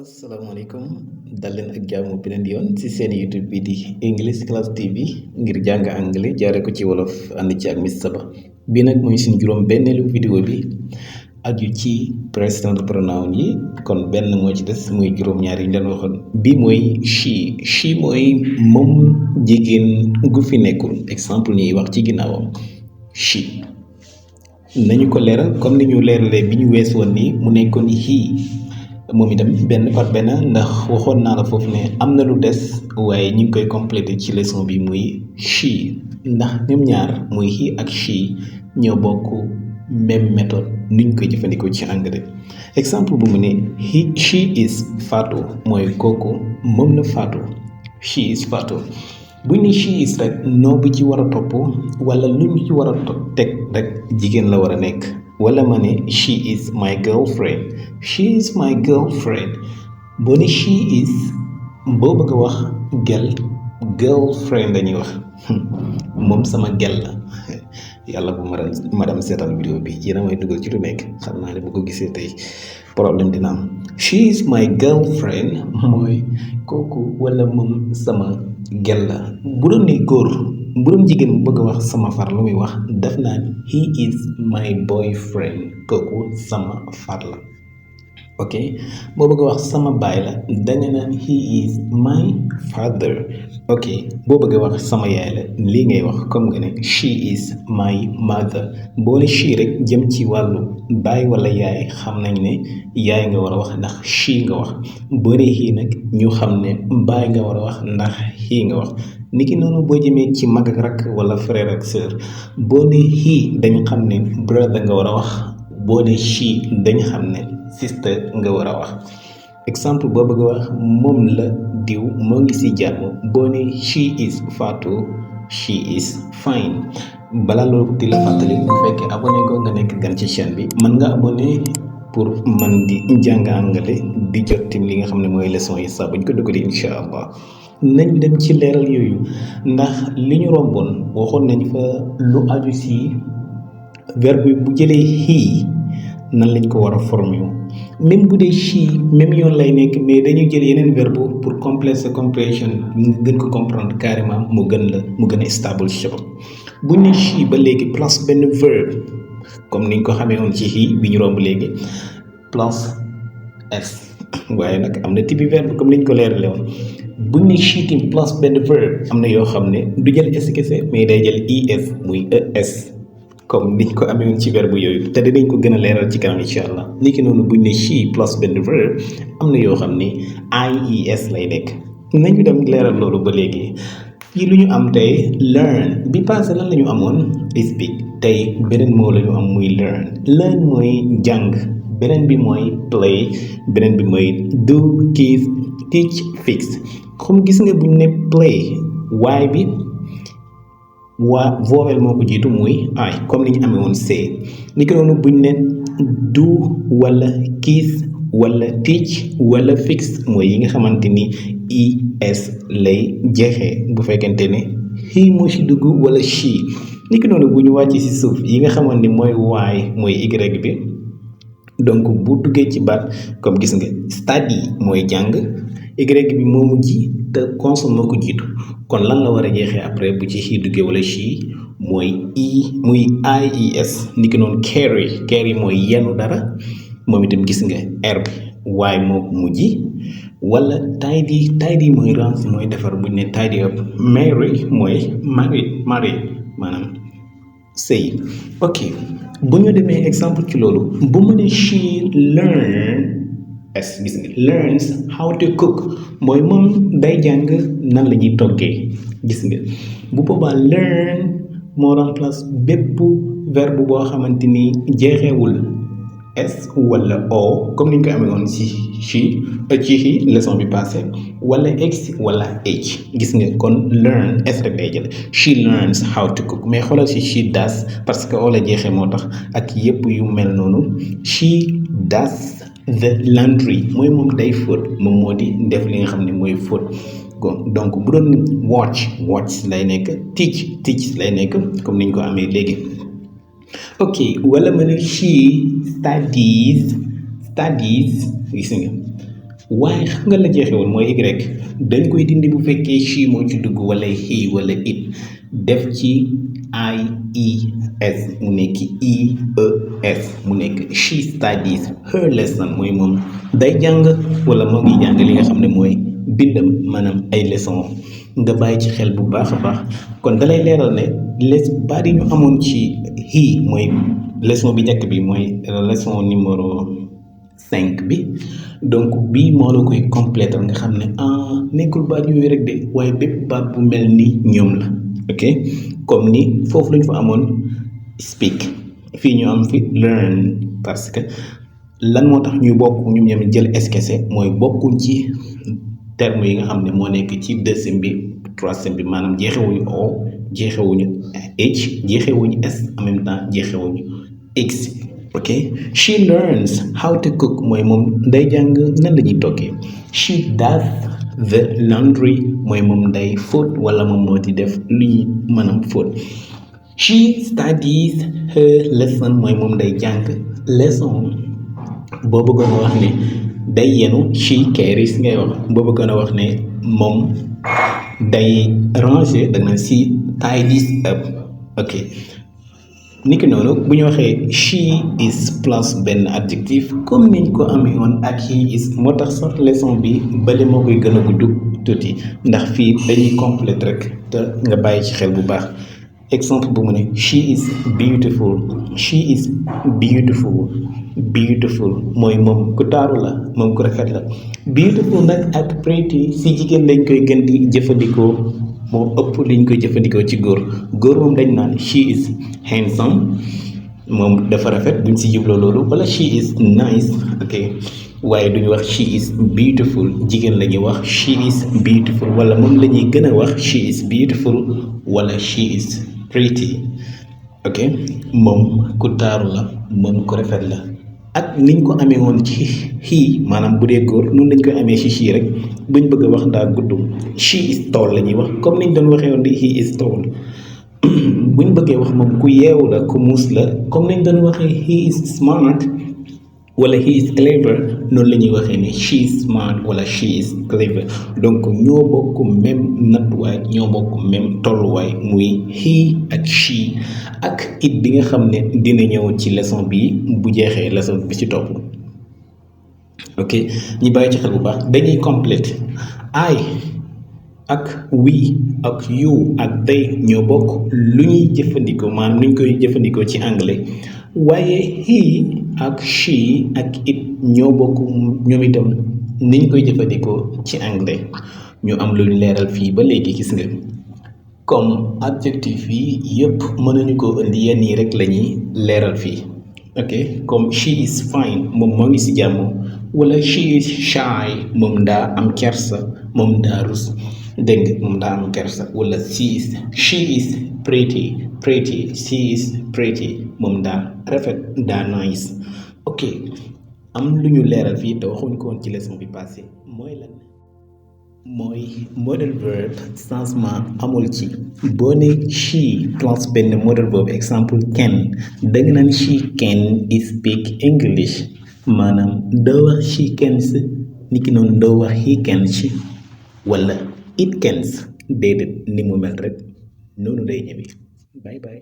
asalaamaaleykum dal leen ak jàmm beneen yoon ci seen YouTube bi di English Class TV ngir jàng anglais jaare ko ci wolof ànd ci ak Miss Saba bi nag mooy suñu juróom benneelu vidéo bi aju ci present pronoun yi kon benn moo ci des muy juróom-ñaar yi ñu leen waxoon bi mooy she mooy moom jigéen gu fi nekkul exemple ñuy wax ci ginnaawam she nañu ko leeral comme ni ñu leeralee bi ñu wees woon nii mu nekkoon he moom itam benn par benn ndax waxoon naa la foofu ne am na lu des waaye ñu ngi koy complété ci leçon bi muy she ndax ñoom ñaar muy he ak she ñoo bokk même méthode nuñ koy jëfandikoo ci anglais exemple bu mu ne she is Fatou mooy kooku moom la Fatou she is Fatou buñ ne she is rek noo bi ci war a topp wala lu ñu ci war a teg rek jigéen la war a nekk wala ma ne she is my girlfriend boo ne she is boo bëgg a wax girlfriend dañuy wax moom sama gel la yàlla bu madame seetaan vidéo bi yéen a may dugal ci lu nekk xam naa ne bu ko gisee tey problème dina am she is my girlfriend mooy kooku wala moom sama gel la bu doon ne góor bu doon jigéen bu bëgg a wax sama far lu muy wax def naa he is my boyfriend kooku sama far la ok boo bëgg a wax sama baay la danga naan he is my father ok boo bëgg a wax sama yaay la lii ngay wax comme nga ne she is my mother boo ne she rek jëm ci wàllu baay wala yaay xam nañ ne yaay nga war a wax ndax she nga wax boo ne he nag ñu xam ne baay nga war a wax ndax he nga wax niki noonu boo jëmee ci mag ak rakk wala frère ak sœur boo ne he dañ xam ne brother nga war a wax boo ne she dañ xam ne sister nga war a wax exemple boo bëgg a wax moom la diw moo ngi ci jàmm boo ne she is Fatou she is fine balaa loolu di la fàttali bu fekkee abonné ko nga nekk gan ci chaîne bi mën nga abonné pour man di jàng anglais di jot tim li nga xam ne mooy leçon yi saa buñ ko dugalee incha allah nañ dem ci leeral yooyu ndax li ñu romboon waxoon nañ fa lu aju ci verbe bu jëlee he nan lañ ko war a former même bu dee she même yoon lay nekk mais dañu jël yeneen verbe pour compléter sa compréhension nga gën ko comprendre carrément mu gën a stable ci bopp buñ ne she ba léegi plus benn verbe comme niñ ko xamee woon ci he bi ñu romb léegi plus s waaye nag am na type verbe comme niñ ko leerale woon buñ ne she tim plus benn verbe am na yoo xam ne du jël s kese mais day jël es muy es comme niñ ko amee woon ci verbe yooyu te dinañ ko gën a leeral ci kanam incha allah niki noonu buñ ne she plus benn verbe am na yoo xam ne ies lay nekk nañu dem leeral loolu ba léegi fii lu ñu am tey learn bi passé lan la ñu amoon speak tey beneen moo la ñu am muy learn mooy jàng beneen bi mooy play beneen bi mooy do kiss teach fix comme gis nga buñ ne play waay bi waa voowel moo ko jiitu muy ay comme ni ñu amee woon see ni ko noonu buñ ne do wala kiss wala teach wala fix mooy yi nga xamante ni es lay jeexee bu fekkente ne he moo ci dugg wala she ni ko noonu bu ñu wàccee ci suuf yi nga xamante ni mooy waay mooy y bi donc bu duggee ci baat comme gis nga study mooy jàng y bi moo mujj te consonne moo ko jiitu kon lan la war a jeexee après bu ci he duggee wala she mooy muy ies ni ki noonu carry mooy yenu dara moom itam gis nga r bi waaye moo ko mujj wala tidy mooy range mooy defar bu ñu ne tidy up marry mooy mari maanaam sëy ok bu ñu demee exemple ci loolu bu mu ne she learns how to cook mooy moom day jàng nan la ñuy toggee gis nga bu boobaa learn moo remplace bépp verbe boo xamante ni jeexewul s wala o comme ni ñu ko amee woon ci he leçon bi passé wala x wala h gis nga kon learn s rek lay jël she learns how to cook mais xoolal ci she does parce que o la jeexee moo tax ak yépp yu mel noonu she does the laundry mooy moom day fóot moom moo di def li nga xam ne mooy fóot donc bu doon watch lay nekk teach lay nekk comme niñ ko amee léegi ok wala ma ne she studies gis nga waaye xam nga la jeexe woon mooy y dañ koy dindi bu fekkee she moo ci dugg wala he wala it def ci IES mu nekk EES mu nekk she studies her lesson mooy moom day jàng wala moo ngi jàng li nga xam ne mooy bindam maanaam ay leçon nga bàyyi ci xel bu baax a baax kon dalay leeral ne les bari ñu amoon ci he mooy leçon bi njëkk bi mooy leçon numéro 5 bi donc bii moo la koy compléter nga xam ne nekkul baat yooyu rek de waaye bépp baat bu mel ni ñoom la ok comme ni foofu lañu fa amoon speak fii ñu am fi learn parce que lan moo tax ñuy bokk ñoom ñoom jël esquissé mooy bokkuñ ci terme yi nga xam ne moo nekk ci deuxième bi troisième bi maanaam jeexewuñu o jeexewuñu h jeexewuñu s en même temps jeexewuñu x ok she learns how to cook mooy moom day jàng nan la ñuy toggee she does the laundry mooy moom day fóot wala moom moo di def lu ñuy maanaam fóot she studies her lesson mooy moom day jàng lesson boo bëggoon a wax ne day yenu she carries ngay wax boo bëggoon a wax ne moom day ranger da nga si tidies up ok niki noonu bu ñu waxee she is plus benn adjectif comme niñ ko amee woon ak he is moo tax sax leçon bi bale moo koy gën a gudd tuuti ndax fii dañuy complète rek te nga bàyyi ci xel bu baax exemple bu mu ne she is beautiful she is beautiful beautiful mooy moom ku taaru la moom ku rafet la beautiful nag ak pretty si jigéen lañ koy gën di jëfandikoo moo ëpp liñ koy jëfandikoo ci góor moom dañ naan she is handsome moom dafa rafet buñ si jubloo loolu wala she is nice ok waaye duñu wax she is beautiful jigéen la ñuy wax she is beautiful wala moom la ñuy gën a wax she is beautiful wala she is pretty ok moom ku taaru la moom ku rafet la ak niñ ko amee woon ci he maanaam bu dee góor noonu lañ koy amee ci she rek buñ bëgg a wax daa gudd she is tall la ñuy wax comme niñ doon waxee woon di he is tall buñ bëggee wax moom ku yeewu la ku muus la comme niñ doon waxee he is smart wala he is clever noonu la ñuy waxee ni she is smart wala she is clever donc ñoo bokk même nattuwaay ñoo bokk même tolluwaay muy he ak she ak it bi nga xam ne dina ñëw ci leçon bi bu jeexee leçon bi ci topp ok ñi bàyyi ci xel bu baax dañuy complète I ak we ak you ak they ñoo bokk lu ñuy jëfandikoo maanaam lu ñu koy jëfandikoo ci anglais waaye he ak she ak it ñoo bokk ñoom itam niñ koy jëfandikoo ci anglais ñu am lu ñu leeral fii ba léegi gis nga comme adjectif yi yëpp mën nañu ko indi yenn yi rek la ñuy leeral fii ok comme she is fine moom moo ngi ci jàmm wala she is shy moom daa am kersa moom daa rus dégg nga moom daa am kersa wala she is pretty she is pretty moom daa rafet daa nice ok am lu ñu leeral fii te waxuñ ko woon ci leçon bi passé mooy lan mooy modal verb changement amul ci boo ne she plus benn modal verb exemple can danga naan she can speak English maanaam doo wax she cans niki noonu doo wax he cans wala it cans déedéet ni mu mel rek noonu day ñëwee bye bye